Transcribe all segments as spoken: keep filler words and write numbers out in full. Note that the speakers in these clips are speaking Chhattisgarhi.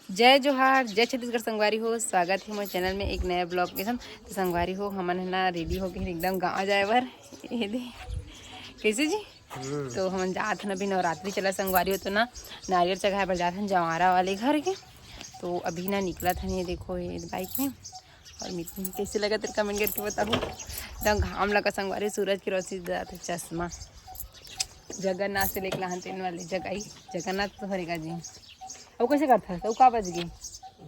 जय जोहार, जय छत्तीसगढ़ संगवारी हो, स्वागत हे मोर चैनल में एक नया ब्लॉग के संग। तो संगवारी हो, हमन ह ना रेडी हो गए एकदम गाँव जाए बर। ये दे, कैसे जी? हम्म। तो हमन जात हन अभी नवरात्रि चला संगवारी हो, तो ना नारियल चघाए बर जात हन जवारा वाले घर के। तो अभी ना निकलत हन, ये देखो ये बाइक में। और मिथुन कैसे लगा तेरे कमेंट करके बताओ। एकदम घाम लगा संगवारी, सूरज की रोशनी देत हे चश्मा। जगन्नाथ से लेके लाहन तेन वाले जगाई, जगन्नाथ तो हरेगा जी। वो कैसे करता है? वो का बज गई?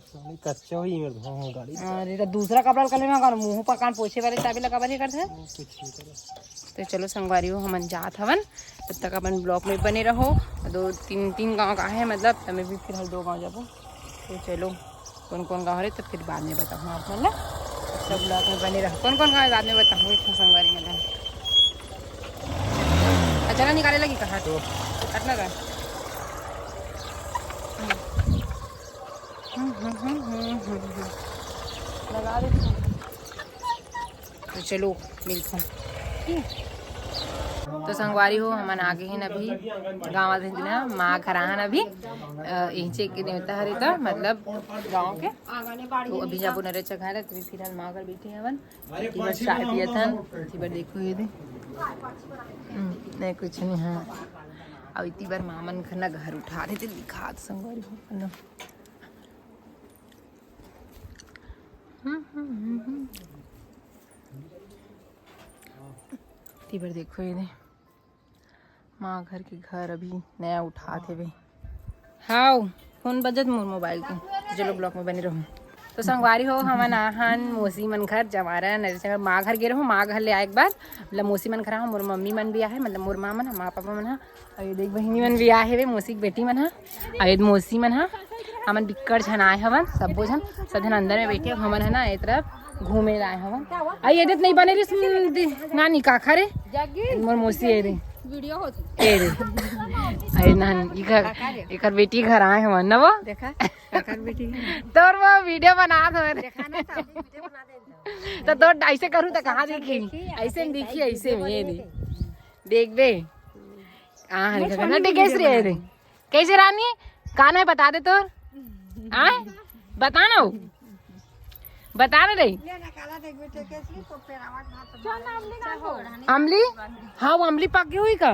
साले कच्चा ही मेरे धुआं हो गाड़ी। अरे तो दूसरा कपड़ा कर लेना, अगर मुंह पर कान पोछे वाले चाबी लगा बजे करता है। वो कुछ नहीं करे। तो चलो संगवारी हो, हमन जात हवन, तब तक अपन ब्लॉग में बने रहो। दो तीन, तीन गांव का है, मतलब तमे भी फिलहाल दो गांव जाबो। तो चलो, कौन कौन गांव हरे तो फिर बाद में बताऊँ आप मन ला। सब ब्लॉग में बने रहो, कौन कौन गांव है बाद में बताऊँ एक संगवारी मन ला। अच्छा ना निकाले लगी कहाँ तो। अतना का। हम्म, हम्म, हम्म, हम्म, हम्म, हम्म। लगा दे। तो चलो मिलथन। ठीक। तो संगवारी हो, हमन आगे हन अभी गाँव आधे दिन, माँ घर आहन अभी। अ, इहिचे के नेवता हरे त मतलब गाँव के। तो अभी जाबो नरे चघाए ला, तो फिलहाल माँ घर बैठे हवन। इति बर चाय पियत हन, इति बर देखो ये दे। हम्म, नहीं कुछ नहीं है। अब इति बर माँ मन घर ना घर उठा देते दिखात संगवारी हो ना। हम्म, हम्म, हम्म, हम्म। इति बर देखो ये दे, माँ घर के घर अभी नया उठात हेवे। हाव, फोन बजत मोर मोबाइल के। चलो ब्लॉग में बने रहो। तो संगवारी हो, हमन आहन मौसी मन घर जवारा नरे चघाए, माँ घर गे रहो, माँ घर ले आए के बाद मतलब मौसी मन घर आहो, मोर मम्मी मन भी आहे, मतलब मोर माँ मन, माँ पापा मन हा, अउ ये देख बहिनी मन भी आहे वे, मौसी के बेटी मन हा, अउ ये मौसी मन हा, हमन बिक्कट झन आए हवन, सब्बो झन, सब झन अंदर में बैठे, हमन है ना ये तरफ घूमे ला आए हवन। अउ ये देख नहीं बने रहिस, नानी काखा रे, मोर मौसी ए रे, वीडियो होत हे। ए रे, अरे नानी, इकर, इकर बेटी घर आए हवन ना वो। देखा, काकर बेटी है। तोर वो वीडियो बना दो रे। देखा ना, तो अभी वीडियो बना दे। तो तोर ऐसे करूँ तो कहाँ देखी? ऐसे में देखी, ऐसे में ये दे। देख बे। हाँ, हाँ, निकल ना, कैसे रे? कैसे रानी? का नाम है बता दे तोर? आय? बता ना वो। बता ना रे। अमली? हाँ, वो अमली पक गई हुई का?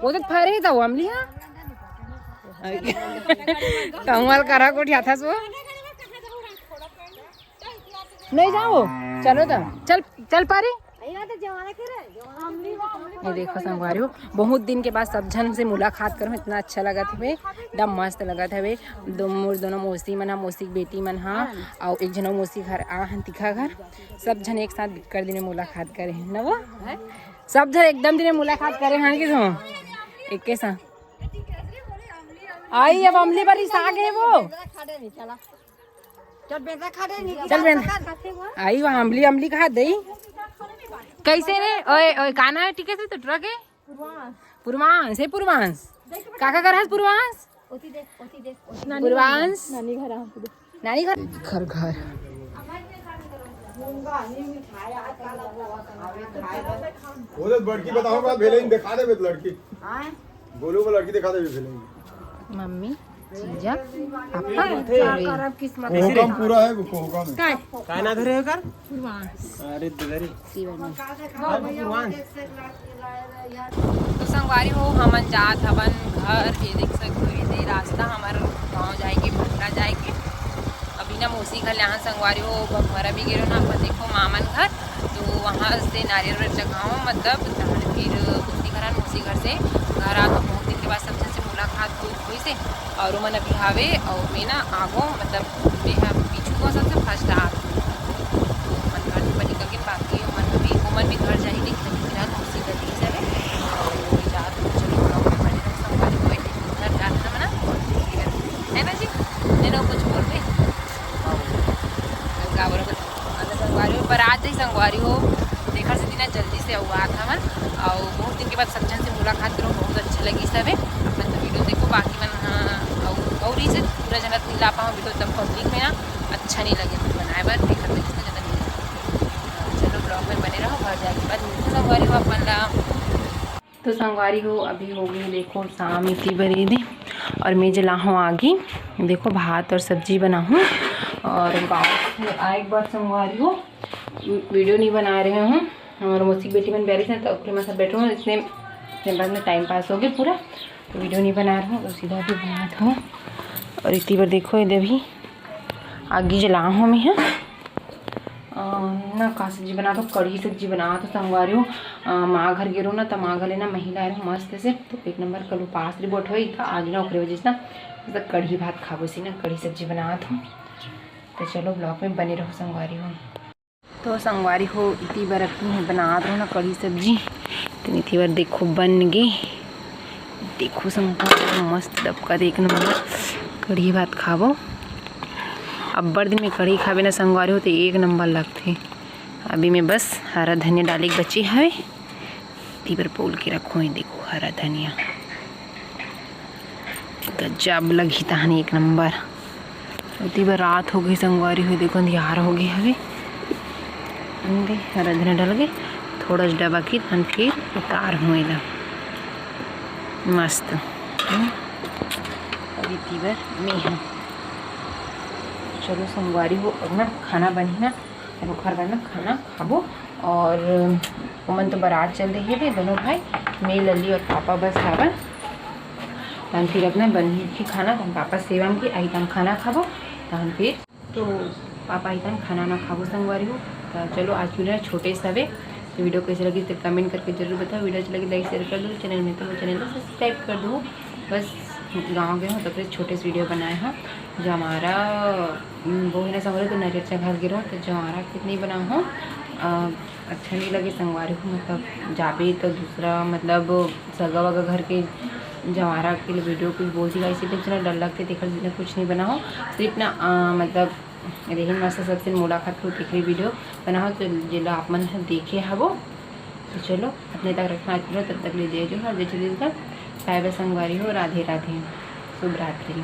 वो तो फरे ही था वो अमली, हाँ? कमल करा को उठा था सो। नहीं जाओ, चलो तो, चल, चल पारी। ये देखो संगवारी हो, बहुत दिन के बाद सब झन से मुलाकात करूँ, इतना अच्छा लगत हवे, एकदम मस्त लगत हवे। दो मोर दोनों मौसी मन हा, मौसी के बेटी मन हा, अउ एक झन मौसी घर आ हन तिखा घर, सब झन एक साथ बिक्कट दिने मुलाकात करे हन ना वो, सब झन एकदम दिने मुलाकात करे हन कि तुम एक के साथ। आई अब अमली बरी साग है वो। चल बेटा खा दे, नहीं चल बेटा। आई वो अमली, अमली कहा दे। कैसे रे? ओए, ओए, काना है, ठीक है, तो ट्रक है? पूर्वांश, हे पूर्वांश। काका कर हस पूर्वांश? ओती देख, ओती देख, ओती देख। पूर्वांश। नानी घर आ, ओती देख। नानी घर। घर, घर। वो तो बड़की बताओ, का भेले, दिखा दे बे लड़की। आए? बोलो, वो लड़की दिखा दे, भेले। मम्मी, जीजा, पापा, कोहकम पूरा है, वो कोहकम है। काय? काय ना धरे हो कर? पूर्वांश। अरे, दे रे। सीवन। पूर्वांश। तो संगवारी हो, हमन जात हवन घर। ये देख सकते हो, ये रास्ता हमारा गाँव जाएगी, भटना जाएगी। अभी ना मौसी घर ले आन संगवारी हो, भटमरा भी गे रहो ना, अपन देखो मामन घर, तो वहाँ से नारियल वारियल चघाओ, मतलब तहन फिर मौसी घर आन, मौसी घर से घर आ, तो बहुत दिन के बाद सब झन से मुलाकात हुई, हुई से, और ओमन अभी हावे, और मैं ना आगो, मतलब मैं ह पीछू को सबसे फर्स्ट आ, तो ओमन घर से निकल के बाकी ओमन अभी, ओमन भी घर जाही, लेकिन अभी फिलहाल मौसी घर ही जावे, और वही जात, चलो ब्लॉग में बने रहो, संगवारी हो, घर जात ना मना, है ना जी, नहीं ना कुछ बोल रहे। का बरोबर। अरे संगवारी हो, पर आज ही संगवारी हो, देखा से दिना जल्दी से हुआ था मन, और बहुत दिन के बाद सब झन से मुलाकात करो, बहुत अच्छा लगी सब है। अपन तो वीडियो देखो, बाकी मन, हाँ, और, और इसे पूरा जनत नहीं ला पाऊँ, वीडियो एकदम पब्लिक में ना अच्छा नहीं लगे, तो बनाए बार देखा तो जितना ज़्यादा नहीं लगा। चलो ब्लॉग में बने रहो, घर जाके बाद मिलते संगवारी हो अपन ला। तो संगवारी हो, अभी हो गई देखो शाम इसी बरी दे, और मैं जलाहूँ आगी, देखो भात और सब्जी बनाहूँ। और बाहर से आए के बाद संगवारी हो, वीडियो नहीं बना रहे हूँ। और मौसी बेटी मन बैरी से तो ओकरे मन से बैठो हूँ, इसने इसने बाद में टाइम पास हो गया पूरा, तो वीडियो नहीं बना रहे हूँ, तो सीधा भी बनात हूँ। और इतनी बार देखो, इधर भी आगी जला हूँ मैं, हाँ। अ, ना का सब्जी बना तो, कढ़ी सब्जी बना तो संगवारी हो। अ, माँ घर गेरो ना, तो माँ घर ले ना महिला आए रहो मस्त से, तो एक नंबर कल उपास रिपोर्ट होई था आज ना, ओकरे वजह से ना, तो कढ़ी भात खाबो सी ना, कढ़ी सब्जी बना तो। तो चलो, ब्लॉग में बने रहो संगवारी हो। तो संगवारी हो, इतनी बार रखी है बनात रहो ना कढ़ी सब्जी, तो इतनी बार देखो बन गे। देखो संगवारी हो, मस्त दबका दे एक नंबर कढ़ी भात खाबो। अब्बड़ दिन में कढ़ी खाबे ना संगवारी हो, तो एक नंबर लगथे। अभी मैं बस हरा धनिया डाले के बचे हवे, इतनी बार पोल के रखो है। देखो हरा धनिया गजब लगही तहन एक नंबर। उती बर रात हो गई संगवारी हो, देखो अंधियार हो गई हवे। अंदे हरा धनिया डल गए, थोड़ा सा डबा की तहन फिर उतार हूँ एला। मस्त। हम्म। अभी तीबर में है। चलो संगवारी हो, अब ना खाना बनही ना, अब ओखर बाद ना खाना खाबो। और ओमन तो बारात चल रही है दोनों भाई, मैं लल्ली और पापा बस हावन। तहन फिर अपना बनही खाना, तहन पापा सेवा में की आई, तहन खाना खाबो, तहन फिर तो पापा आई, तहन खाना ना खाबो संगवारी हो। तो चलो आज वीडियो छोटे से हवे, तो वीडियो कैसे लगी तो कमेंट करके जरूर बताओ। वीडियो अच्छी लगी लाइक शेयर कर दो, चैनल में तो चैनल को सब्सक्राइब कर दो। बस गाँव गए हो तो फिर छोटे से वीडियो बनाए हैं, जो हमारा उम, वो है ना संगवारी, तो नरियर चघास गिरो तो जवारा कितनी बना हो, अ, अच्छा नहीं लगे संगवारी हो, मतलब जाबे तो दूसरा मतलब सगा वगा घर के जवारा के लिए वीडियो कुछ बोल दी गाइस, इतना डर लगते तेकर बिना कुछ नहीं बना हो, सिर्फ ना, अ, मतलब रेहिन मस्त सबसे मुलाकात हो तेकरे वीडियो बना हो, तो जेला आप मन ह देखे हबो। तो चलो अपने तक रखना आज वीडियो, तब तक ले जय जोहार, जय छत्तीसगढ़, बाय बाय संगवारी हो, राधे राधे, शुभ रात्रि।